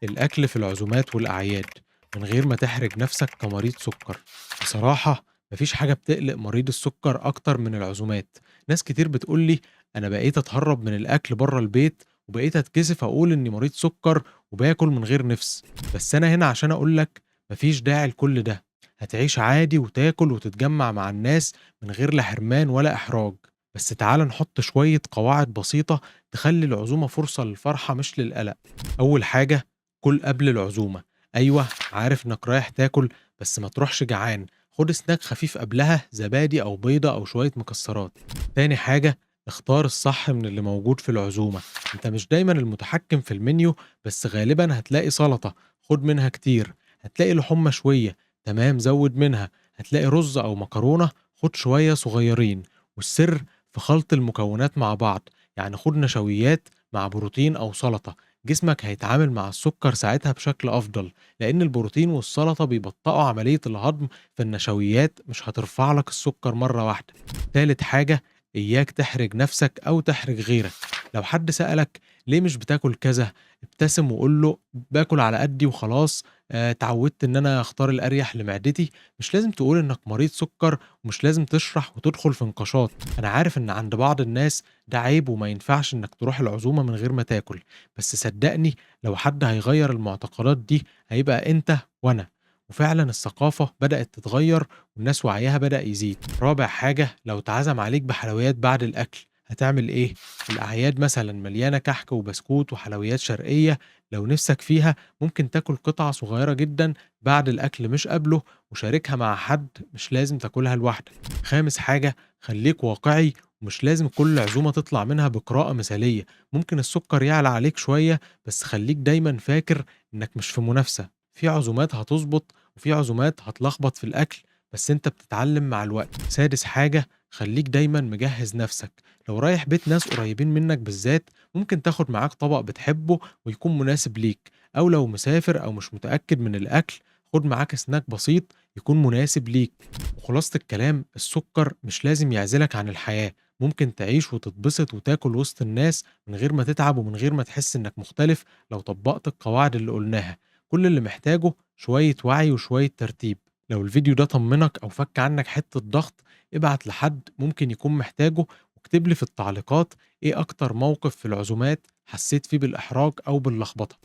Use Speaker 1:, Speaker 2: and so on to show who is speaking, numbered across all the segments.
Speaker 1: الأكل في العزومات والأعياد من غير ما تحرج نفسك كمريض سكر. بصراحة مفيش حاجة بتقلق مريض السكر أكتر من العزومات. ناس كتير بتقولي أنا بقيت أتهرب من الأكل بره البيت وبقيت أتكسف أقول إني مريض سكر وباكل من غير نفس. بس أنا هنا عشان أقولك مفيش داعي لكل ده، هتعيش عادي وتاكل وتتجمع مع الناس من غير لا حرمان ولا إحراج. بس تعال نحط شوية قواعد بسيطة تخلي العزومة فرصة للفرحة مش للقلق. أول حاجة، كل قبل العزومة. أيوة عارف إنك رايح تاكل، بس ما تروحش جعان، خد سناك خفيف قبلها، زبادي أو بيضة أو شوية مكسرات. تاني حاجة، اختار الصح من اللي موجود في العزومة. انت مش دايما المتحكم في المنيو، بس غالبا هتلاقي سلطة، خد منها كتير. هتلاقي لحوم مشوية، تمام زود منها. هتلاقي رز أو مكرونة، خد شوية صغيرين. والسر في خلط المكونات مع بعض، يعني خد نشويات مع بروتين أو سلطة. جسمك هيتعامل مع السكر ساعتها بشكل أفضل، لأن البروتين والسلطة بيبطئوا عملية الهضم، فالنشويات مش هترفع لك السكر مرة واحدة. تالت حاجة، إياك تحرج نفسك أو تحرج غيرك. لو حد سألك ليه مش بتاكل كذا، ابتسم وقول له باكل على قدي وخلاص، اتعودت إن أنا أختار الأريح لمعدتي. مش لازم تقول إنك مريض سكر، ومش لازم تشرح وتدخل في نقاشات. أنا عارف إن عند بعض الناس ده عيب وما ينفعش إنك تروح العزومة من غير ما تاكل، بس صدقني لو حد هيغير المعتقدات دي هيبقى أنت وأنا. وفعلا الثقافة بدأت تتغير والناس وعيها بدأ يزيد. رابع حاجة، لو اتعزم عليك بحلويات بعد الأكل هتعمل إيه؟ الأعياد مثلا مليانة كحك وبسكوت وحلويات شرقية، لو نفسك فيها ممكن تاكل قطعة صغيرة جدا بعد الأكل مش قبله، وشاركها مع حد، مش لازم تاكلها لوحدك. خامس حاجة، خليك واقعي، ومش لازم كل عزومة تطلع منها بقراءة مثالية. ممكن السكر يعلى عليك شوية، بس خليك دايما فاكر إنك مش في منافسة. في عزومات هتظبط وفي عزومات هتلخبط في الأكل، بس أنت بتتعلم مع الوقت. سادس حاجة، خليك دايما مجهز نفسك. لو رايح بيت ناس قريبين منك بالذات، ممكن تاخد معاك طبق بتحبه ويكون مناسب ليك، أو لو مسافر أو مش متأكد من الأكل خد معاك سناك بسيط يكون مناسب ليك. وخلاصة الكلام، السكر مش لازم يعزلك عن الحياة، ممكن تعيش وتتبسط وتاكل وسط الناس من غير ما تتعب ومن غير ما تحس إنك مختلف لو طبقت القواعد اللي قلناها. كل اللي محتاجه شوية وعي وشوية ترتيب. لو الفيديو ده طمنك أو فك عنك حتة ضغط، ابعت لحد ممكن يكون محتاجه، واكتب لي في التعليقات إيه أكتر موقف في العزومات حسيت فيه بالإحراج أو باللخبطة.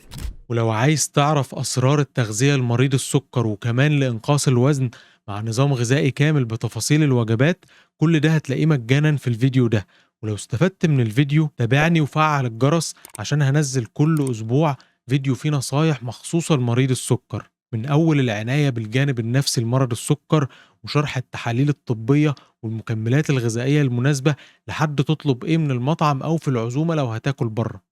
Speaker 1: ولو عايز تعرف أسرار التغذية لمريض السكر وكمان لإنقاص الوزن مع نظام غذائي كامل بتفاصيل الوجبات، كل ده هتلاقيه مجانا في الفيديو ده. ولو استفدت من الفيديو تابعني وفعل الجرس عشان هنزل كل أسبوع فيديو فيه نصايح مخصوصة لمريض السكر، من أول العناية بالجانب النفسي لمرض السكر وشرح التحاليل الطبية والمكملات الغذائية المناسبة، لحد تطلب إيه من المطعم أو في العزومة لو هتاكل بره.